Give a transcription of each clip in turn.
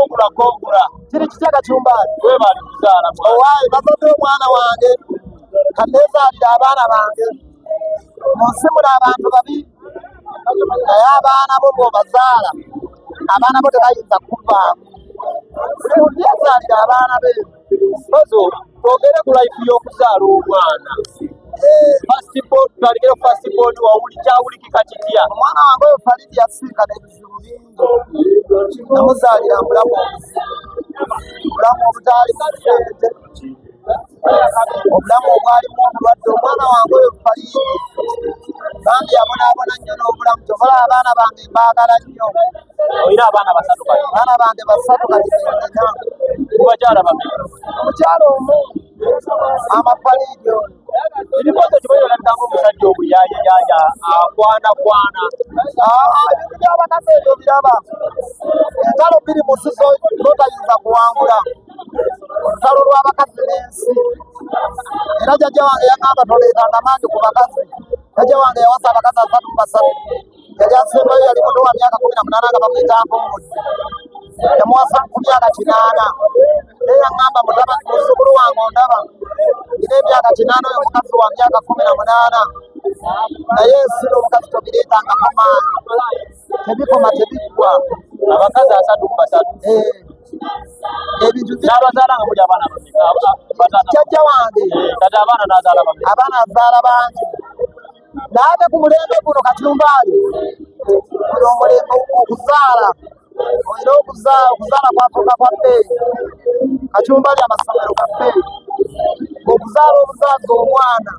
Kongula kongula. Kiri kitya Kachumbali? Webali kuzaala mwana. Owaaye bazadde omwana wange kanneezaalira abaana bange. Mu nsi muno abantu babi, naye abaana bo bw'obazaala abaana bo tebayinza kukuvaamu. Buli muntu yeezaalira abaana be. Pazo, twogere ku life y'okuzaala omwana. First born, tutandikire ku first born wawuli kyawulikika kitya? Omwana wange oyo Faridi yasinkana ebizibu bingi. Namuzaalira mu bulamu obuzibu, obulamu obutaalimu ssente, obulamu obwalimu obulwadde. Omwana wange oyo Faridi bambi abonaabona nnyo n'obulamu. Kyova olaba abaana bange mbaagala nnyo. Olina abaana basatu kati? Abaana bange basatu kati be nnina. Ku bakyala bameka? Omukyala omu, Maama Faridi oyo. Ebibuuzo kimanyi olabika ng'omusajja omuyaayeyaaya akwanakwana. Ebintu by'abakazi ebyo biraba. Entalo bbiri mu nsi z'otayinza kuwangula. Olutalo lw'abakazi n'ensi. Era jjajja wange yaŋŋamba toleetanga maanyi ku bakazi. Jjajja wange yawasa abakazi 33. Yali asembayo yali muto wa myaka 18 nga bamuyita Mpummudde. Yamuwasa ku myaka 8. Naye yaŋŋamba mutabani muzzukulu wange ondaba. Nina emyaka 8 oyo omukazi wa myaka 18. Naye ensi n'omukazi tobireetangako maanyi. Tebikoma tebiggwa. Abakazi 33. Ebintu n'abazaala nga muli abaana bameka? Jjajja wange. Kati abaana n'azaala bameka? Abaana azaala bangi. Naye ate ku mulembe guno Kachumbali, guno omulembe okuzaala, olina okuzaala kwafuuka kwa bbeeyi. Kachumbali amasomero ga bbeeyi. Okuzaala obuzaazi omwana,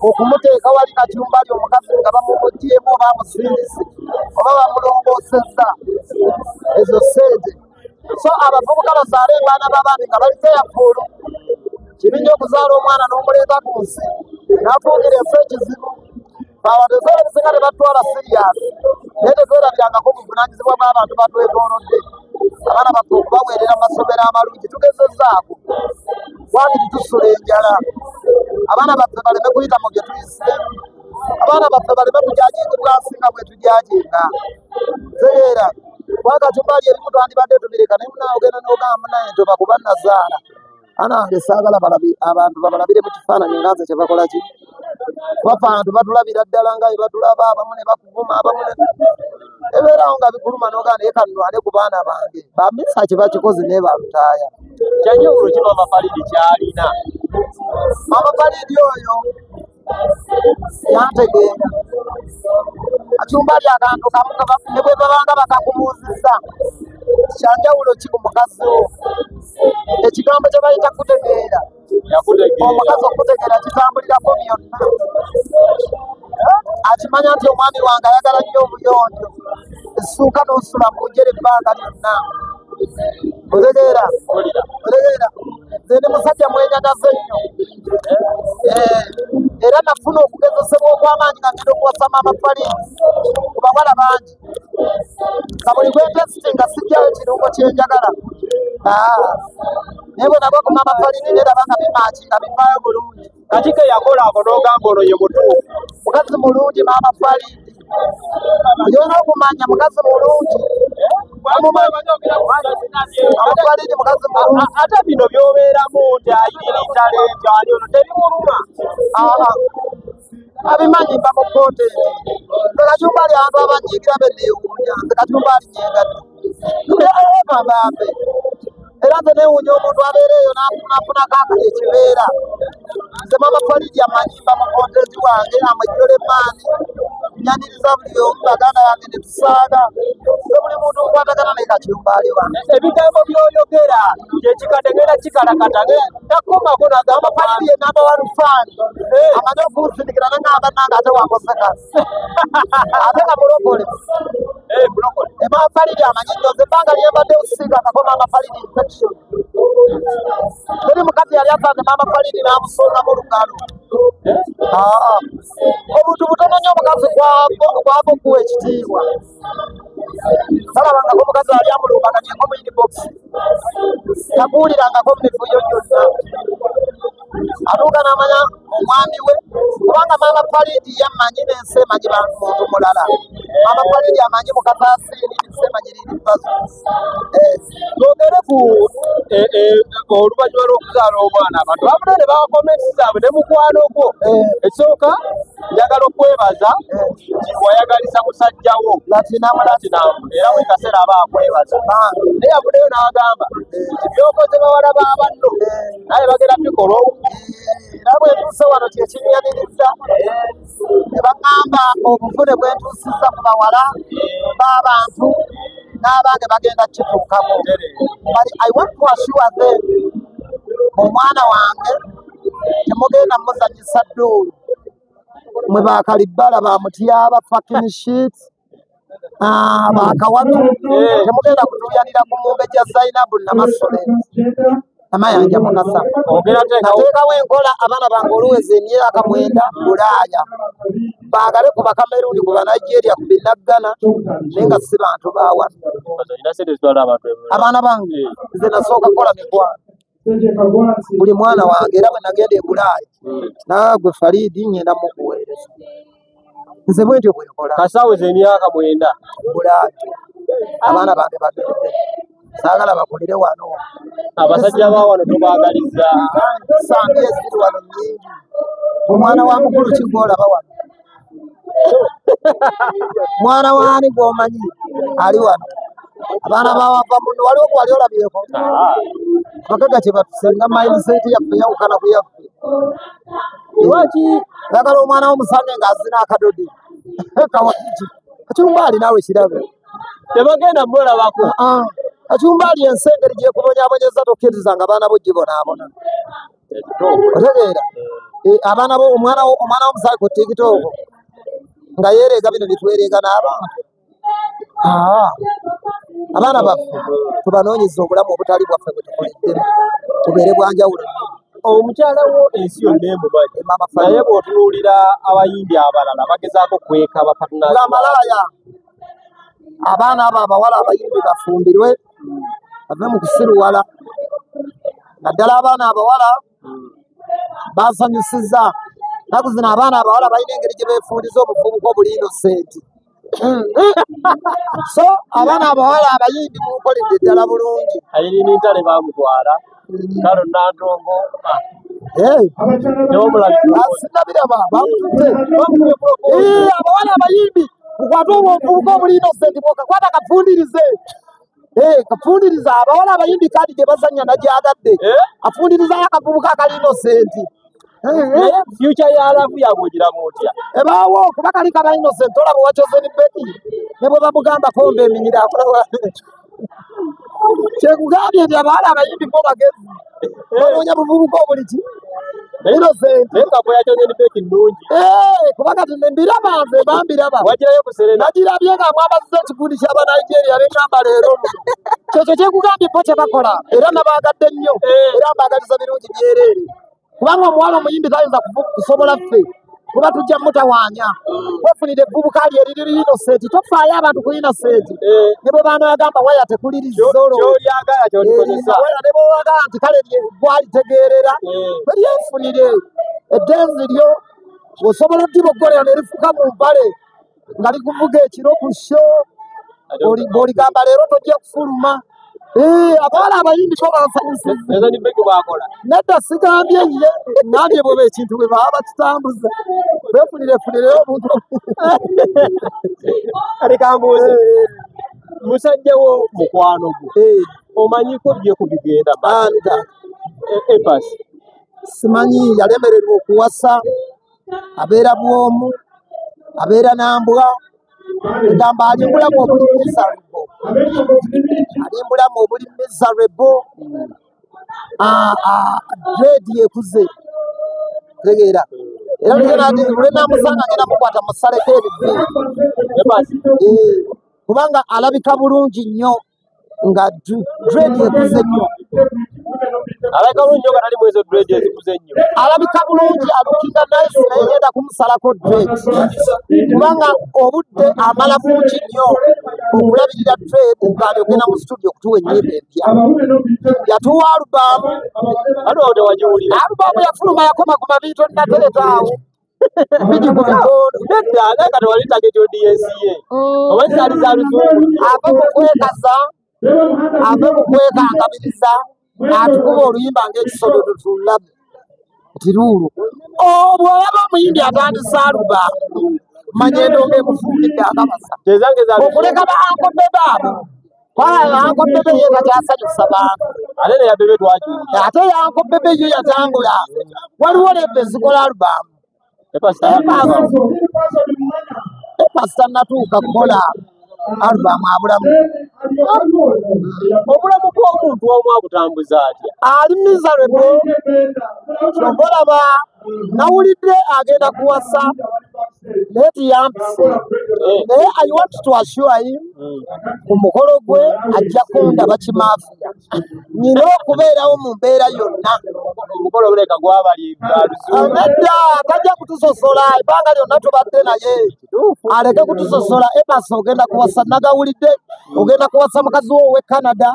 okumuteeka wali Kachumbali omukazi nga bamumuggyeemu oba amusindise oba bamulongoosezza ezo ssente. So abavubuka bazaale abaana b'abaami nga bali careful. Kibi nnyo okuzaala omwana n'omuleeta ku nsi n'afuukira ensi ekizibu. Abantu ebiseera ebisinga tebatutwala serious, naye tetwerabirangako obuvunaanyizibwa bw'abantu batwetoolodde. Abaana baffe okubaweerera mu masomero amalungi tugezezzaako, waakiri tusula enjala. Abaana baffe baleme kuyita mu bye tuyiseemu. Abaana baffe baleme kujajingibwa nsi nga bwe tujajinga. Tegeera, kuba Kachumbali ebimu twandibadde tubireka, naye munaawe ogenda n'ogamba munnaye ntoba kuba nnazaala. Abaana bange saagala abantu babalabire mu kifaananyi nga nze kye bakola ki? Kuba abantu batulabira ddala nga bwe batulaba, abamu ne bakuvuma, abamu ne ebeerawo nga bikuluma n'ogamba naye kannwane ku baana bange. Bamisa kye bakikoze naye balutaaya. Kyanjawulo ki Maama Faridi ky'alina? Maama Faridi oyo yantegeera. Kachumbali akantu kamu ne bwe babanga bakakubuuzizza, kyanjawulo ki ku mukazi wo? Ekigambo kye bayita kutegeera. Omukazi okutegeera kitambulirako byonna. Akimanya nti omwami wange ayagala nnyo obuyonjo. Essuuka n'osula mu njere ebbanga lyonna. Otegeera? Otegeera? Nze ndi musajja mwenyagaze nnyo. Era nafuna okugezesebwa okw'amaanyi nga ngenda okuwasa Maama Faridi ku bawala bangi. Nga buli gwe ntesitinga sijjayo kirungo kye njagala. Naye bwe nagwa ku Maama Faridi neraba nga bimaakinga bivaayo bulungi. Kati ke yakola ako n'ogamba ono ye mutuufu. Mukazi mulungi Maama Faridi. Olina okumanya mukazi mulungi. Maama Faridi mukazi mulungi. Ate bino by'obeeramu nti ayina talenti ani ono tebimuluma. Abimanyi mba mu content. Nze Kachumbali abantu abanyiigira be neewuunya. Nze Kachumbali nyengadde. Bambe. Era nze neewuunya omuntu abeera eyo n'afunako ekibeera. Nze Maama Faridi amanyi mba mu content wange, amwejjola emaani. Nyaniriza buli omu baganda bange ne tusaaga. Nze buli muntu nkwatagana naye Kachumbali wange. Ebigambo by'oyogera kyekikadde ngenda kikalakata. Takomako n'agamba Maama Faridi ye number one fan. Amanyi okunsindikira n'aŋŋamba nange ate wakoze kasi. Ate nga mulokole. Mulokole. Maama Faridi amanyi nnyo. Nze ebbanga lye mbadde nsisinkangako Maama Faridi infection. Teri mukazi yali asanze Maama Faridi n'amusongamu olugalo. Obuntu butono nnyo omukazi kwava okuwa ekitiibwa. Talabangako omukazi ali amulumbaganyeko mu inbox. Takuwulirangako mu mivuyo gyonna. Atuuka n'amanya omwami we, kubanga Maama Faridi yammanyi n'ensi emanyi muntu mulala. Maama Faridi amanyi mukazi asiini n'ensi emanyi Lili Pazo. Twogere ku oluvannyuma lw'okuzaala omwana, abantu bavudde ne bawa comments zaabwe ne mukwano gwo. Ekisooka njagala okwebaza nti wayagalisa musajja wo Latinamu. Latinamu, era buli kaseera aba akwebaza. Naye yavuddeyo n'agamba nti by'okoze bawala ba banno naye bagenda bikola. Era bwe ntuuse wano kyekinyaniriza ne baŋŋamba obuvune bwe ntuusizza ku bawala b'abantu n'abange bagenda kituukako. But I want to assure them, omwana wange temugenda muzanyisa dduulu mwe bakalibbala bamutyaba fucking shit, bakawatu, temugenda kutuuyanira ku mumbejja Zainabu Namasole Namayanja Mukasa. Ogenda teekawo Nateekawo enkola, abaana bange oluweza emyaka 9 Bulaaya, baagale ku Bakameruuni, ku Banigeria, ku Binnaggana, naye nga si bantu baawano. Olina sente zitwala abantu ebweru. Abaana bange nze nasooka kukola mikwano buli mwana wange, era bwe nagenda e Bulaaya naagwe Faridi ngenda mukuweereza, nze bwe ntyo bwe nkola. Kasaweza emyaka 9. Bulaaya abaana bange bagende, saagala bakulire wano. Abasajja ba wano tobaagaliza. Sambi eziri wano nnyingi. Omwana wa mukulu ki gw'olaba wano? Mwana waani gw'omanyi ali wano? Abaana bawava muno waliwo gwe wali olabyeko? Abagagga kye batusenga, mindset yaffe yawukana ku yaffe. Lwaki? Oyagala omwana wo musange ng'azina akadodi kawaki Kacumbali, naawe kirabe. Tebagenda mulabako. Kacumbali ensi engeri gyekubonyaabonyeza, tokkirizanga abaana bo gibonaabona, otegeera? Abaana bo, omwana wo, omwana womusange ku TikTok nga yeereega bino byetwereega n'abantu. Abaana baffe tubanoonyeza obulamu obutali bwaffe bwe tukuliddemu, tubeere bwanjawulo. Omukyala wo ensi yonna emumanyi, Mama naye Faridah. bw'otunuulira abayimbi abalala bagezaako kweka bapartners. Nga abaana abo abawala abayimbi bafumbirwe, bave mu kusiruwala, naddala abaana abawala basanyusiza. Nnaku zino abaana abawala balina engeri gye beefundiza obuvubuka obuli innocent. So abaana abawala abayimbi munkoledde ddala bulungi. Irene Ntale baamutwala, Kalo Nantongo Hey, tewamulabika. Sinabiraba bamututte. Abawala abayimbi, mukwate obwo obuvubuka obuli innocent, bwokakwata kafundirize. Kafundiriza abawala abayimbi kadi gye bazannya nagyagadde, afundirizayo akavubuka akali innocent. Naye future ya love yaabwe ogiraba otya? Ebaawo, kuba kali kaba innocent. Olaba wakyozeni Beki ne bwe bamugambako mba eminyira akola. Kyekugambye nti abawala abayimbi bo bagezi, banoonya buvubuka obuli ki innocent. Naye couple ya Chosen Becky nnungi. Kuba kati mbiraba, nze bambiraba. Wagirayo ku Serena? Nagirabye nga mwambaziza ekikundi ky'Abanigeria bengamba leero luno. Kyekyo kyekugambye bo kye bakola, era nabaagadde nnyo, era mbaagaliza birungi byereere, kubanga omuwala omuyimbi tayinza kusobola ffe, kuba tujja mutawaanya. Wefunire evvubuka lye eriri innocent, tofaayo abantu ku innocent, ne bwe banaagamba waya tekuliriza olwo. Kyolyagala kyolikozesa. Waya ne bwewagamba nti kale gwalitegeerera, bwe lyefunire eddenzi lyo, osobola oddiboggolera ne lifuka mu mpale nga likuvuga ekiro ku show, bw'oligamba leero tojja kufuluma. Abawala abayimbi bo bansanyusiza. Chosen Becky bw'akola. Nedda, sigambye ye, ngambye bwe ekintu bwe baba bakitambuza, beefunireefunireyo omuntu. Kati kambuuze, musajja wo mukwano gwo, omanyiko bye ku bigenda? Ani taata? A Pass. Simanyi, yalemererwa okuwasa, abeera bwomu, abeera nambwa, egamba ali bulamu obuli miserable, ali bulamu obuli miserable. Dread ekuze, tegeera? Era lwe namusanga ngenda mukwata musaleko ebiviiri. A Pass. Kubanga alabika bulungi nnyo nga dread ekuze nnyo. Alabika bulungi nnyo nga tali mwezo dread ezikuze ennyo. Alabika bulungi, alookinga nice, naye ngenda kumusalako dread, kubanga obudde amala bungi nnyo okulabirira dread ng'ali ogenda mu studio okutuwa ennyimba empya. Yatuwa album. Ate awo tewagiwulira. Album yafuluma, yakoma ku mabiito nateretaawo bigi ku bikondo. Nedda, naye kati wali target audience ye oba zaali za luzungu. Ava mu kwekaza. Ave mu kwekangabiriza atukuba oluyimba ng'ekisododo tulabe tiruulu. Bw'olaba omuyimbi atandise alubamu manya endongo emufuukidde akabasa. Okuleka ba Uncle Bebe abo kwala Uncle Bebe ye takyasanyusa bantu. Ate ne ya Bebe twagiwulira. Ate ya Uncle Bebe yo yatambula. Waliwo level ezikola alubamu. Epasi tannatuuka kukola alubamu abulamu. Obulamu bw'omuntu omu abutambuza atya? Ali miserable. Ky'ova olaba nawulidde agenda kuwasa naye tiyampise. Naye I want to assure him ku mukolo gwe ajja kundaba kimaafiya. Nnina okubeerawo mu mbeera yonna. Omukolo guleka gwabali luzungu. Nedda tajja kutusosola ebbanga lyonna tubadde naye. Aleke kutusosola. Epasi ogenda kuwasa nagawulidde ogenda kuwasa mukazi wo ow'e Canada.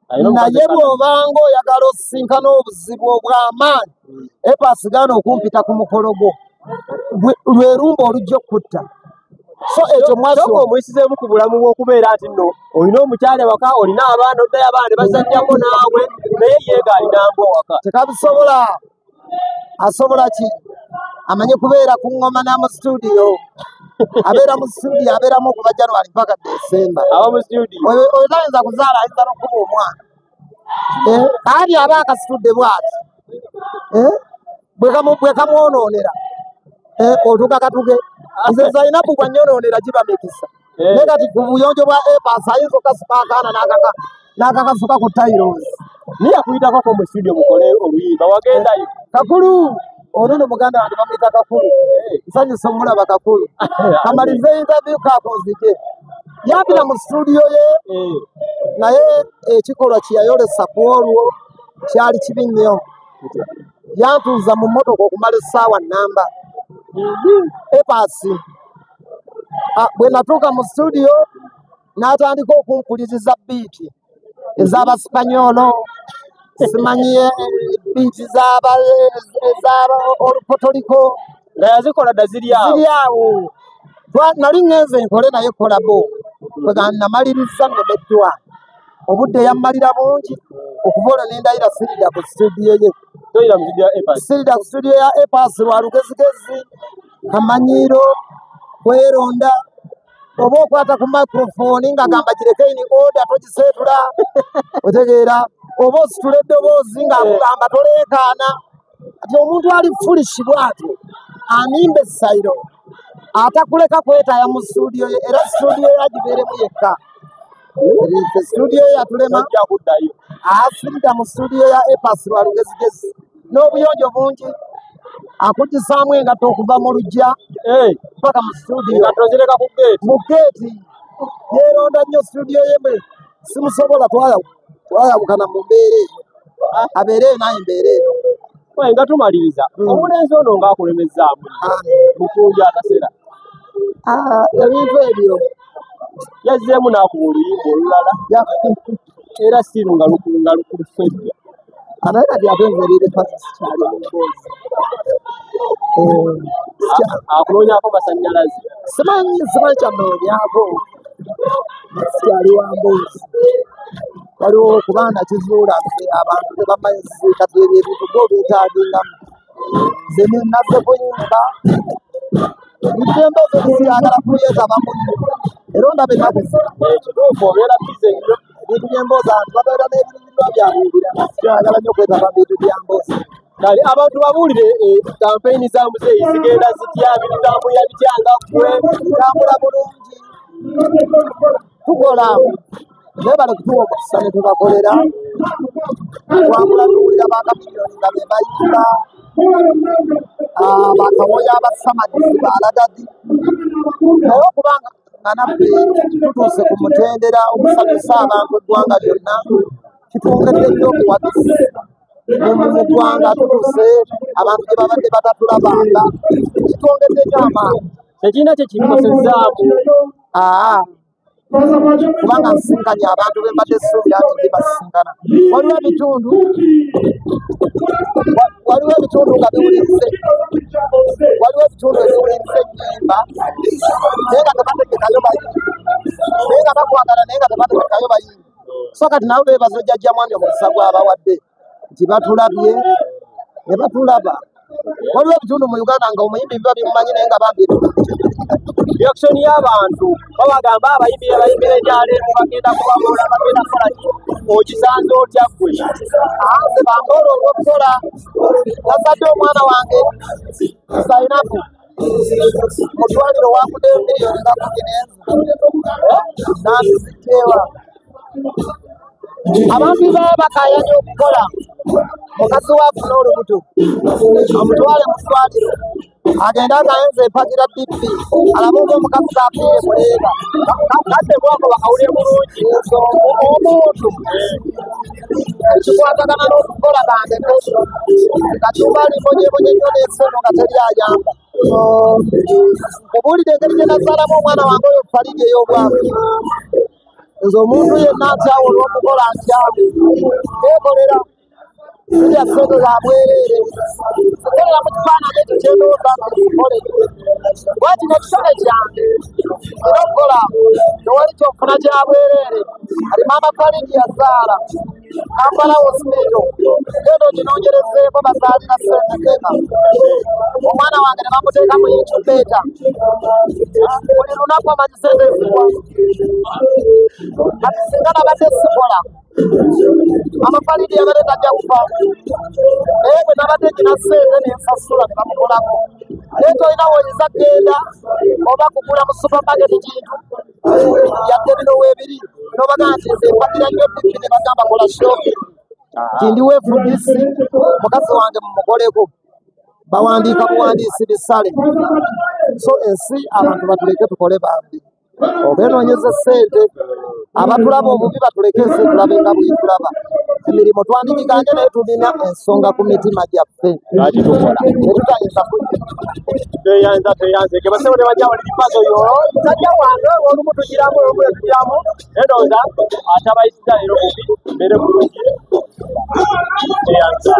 Naye bw'obanga oyagala osisinkana obuzibu obw'amaanyi Epasi gaana okumpita ku mukolo gwo. Lwe lumba olujja okutta. So ekyo mwasooka omuyisizeemu ku bulamu bw'okubeera nti nno olina omukyala ewaka, olina abaana, oddayo abaana ne bazannyako naawe, naye ye ng'alina mbwa waka. Tekabisobola. Asobola ki? Amanye kubeera ku ngoma na mu studio. Abeera mu studio, abeeramu okuva January mpaka December. Aba mu studio. Oyo tayinza kuzaala, ayinza n'okuba omwana. Ali aba akasitudde bw'ati. Bwe kamwonoonera. Otuuka katuge. Nze Zainabu bw'annyonoonera giba mikisa. Naye kati ku buyonjo bwa Epasi ayinza okukasuka akaana n'akakasuka ku tiles. Naye yakuyitako mu studio mukole oluyimba wagendayo. Kakulu ono nno muganda wange bamuyita Kakulu. Nsanyusa omulaba Kakulu. Kamalize interview kakunzije. Yampita mu studio ye naye ekikolwa kye yayolesa ku olwo kyali kibi nnyo. Yantuuza mu mmotoka okumala essaawa nnamba. Epasi bwe natuuka mu studio n'atandika okumpuliriza biiti ez'Abasipanyolo, simanyi biiti ez'aba Olupotoliko. Nga yazikola dda ziri awo. Ziri awo. Nali ngenze nkole naye kolabo. Kwega namaliriza nnemeddwa. Obudde yammalira bungi okuva olwo ne ndayira sirida ku studio ye. Toyira mu studio ya Epasi. Sirida ku studio ya Epasi lwa lugezigezi, kamanyiiro, kweronda. Oba okwata ku microphone ng'agamba gireke in order togiseetula. Otegeera. Oba ositula eddoboozi ng'akugamba toleekaana. Kati omuntu ali foolish bw'atyo animba essayiro atakuleka kwetaaya mu studio ye, era studio ye agibeeremu yekka. Studio ye yatulema asirida mu studio ya Epasi lwa lugezigezi n'obuyonjo bungi. Akugisaamu engatto okuva mu luggya paka mu studio. Engatto zireka ku geeti. Mu geeti yeeronda nnyo studio ye mwe simusobola, twayawukana mu mbeera eyo. Abeere eyo naye mbeera eno. Nga tumaliriza omulenzi ono ng'akulemezaamu mukunja akasera. Ebintu ebyo yazzeemu n'akuba oluyimba olulala era siru nga lukulusojja. Ate kati ate nze ebiri pasi sikyali mu mboozi. Akunoonyaako masannyalaze. Simanyi kyanoonyaako, sikyali wa mboozi. Waliwo okuba nakizuula nti abantu tebamanyi kati ebyo ebintu bo beetaagingamu. Nze nazze kuyimba emboozi sikyagala kuyeetabamu nnyo era ondaba ennaku zino. Kituufu obeera bize nnyo. Ebintu by'emboozi abantu babeera n'ebiruubirirwa byabwe ebirala. Sikyagala nnyo kwetaba mu bintu bya mboozi. Kale abantu babuulire kampeyini za muzeeyi zigenda zitya, bitambulira bitya nga ggwe? Bitambula bulungi. Tukola naye bale kutuwa omukisa ne tubakolera. Twambula tuwulira ba Kamiliyoni nga be bayimba, bakawoya abasamadizi baalagadi. Naye okubanga nga naffe tutuuse ku mutendera ogusanyusa abantu eggwanga lyonna, kitwongedde nnyo obuwagizi mu ggwanga. Tutuuse abantu gye babadde batatulabanga, kitwongedde nnyo amaanyi. Tekirina kye kikosezaamu. Kubanga nsinkanye abantu be mbadde ssuubira nti ndibasisinkana. Waliwo ebitundu nga biwulirize, waliwo ebitundu ebiwuliriza ennyimba naye nga tebategekayo bayimbi, naye nga bakwagala naye nga tebategekayo bayimbi. So kati nabo beebaza jjajja mwami omukisa gw'abawadde nti batulabye ne batulaba. Waliwo ebitundu mu Uganda nga omuyimbi biba bimumanyi naye nga bambi reaction y'abantu babagamba abayimbi abayimbira ekyalo bagenda kubabola bagenda kukola ki, okisanze otya ggwe? Nze bambola olw'okukola. Nazadde omwana wange Zainabu mu ddwaliro wakuddeyo miliyoni nga 14 n'anzigyewa. Abantu baba bakaayanye okukola, mukazi we afune olubuto amutwale mu ddwaliro agende agambe nze mpagira BP alabe oba omukazi afiire muleeba. Kadde bwako bakawulire bulungi. Omuntu ekikwatagana n'okukola bandeke Katumba alimbonyebonye nnyo n'ensi eno nga teri ayamba. Obuulire engeri gye nazaalamu omwana wange oyo Faridi ey'obwavu. Nze omuntu yenna ntyawo olw'okukola ntyawo neekolera sirya ssente za bwereere, nkolera mu kifaananyi ekyo kye ndowooza nti nkole. Bw'ati n'ekitone kyange nina okukola, tewali ky'ofuna kya bwereere. Kati maama Faridi yazaala Kampala Hospital, genda oginoonyerezeeko bazaalira ssente mmeka. Omwana wange ne bamuteeka mu incubator, buli lunaku amanyi ssente zigwa. Kati singa nabadde sikola, Maama Faridi yabadde tajja kufa, naye bwe nabadde nina ssente ne nsasula ne bamukolako. Naye tolina w'oyinza kugenda oba kugula mu supermarket kintu yadde bino weebiri n'obagamba nti nze mpagira nnyo BP ne bagamba kola shopping nti ndi wa FDC mukazi wange mumukoleko, bawandiika buwandiisi bisale. So ensi abantu batuleke tukole bambi, beenoonyeza ssente, abatulaba obubi batuleke ensi tulabe nga bwetulaba. Emirimu twandigiganye naye tulina ensonga ku mitima gyaffe. Lwaki tukola? Tetutayinza Tweyanza tweyanze basebo ne bajja wali pazo yo musajja wange olumu tugiramu olumu ne tugiramu, naye ndowooza atabayisizza leero bubi mbeere bulungi. Tweyanza.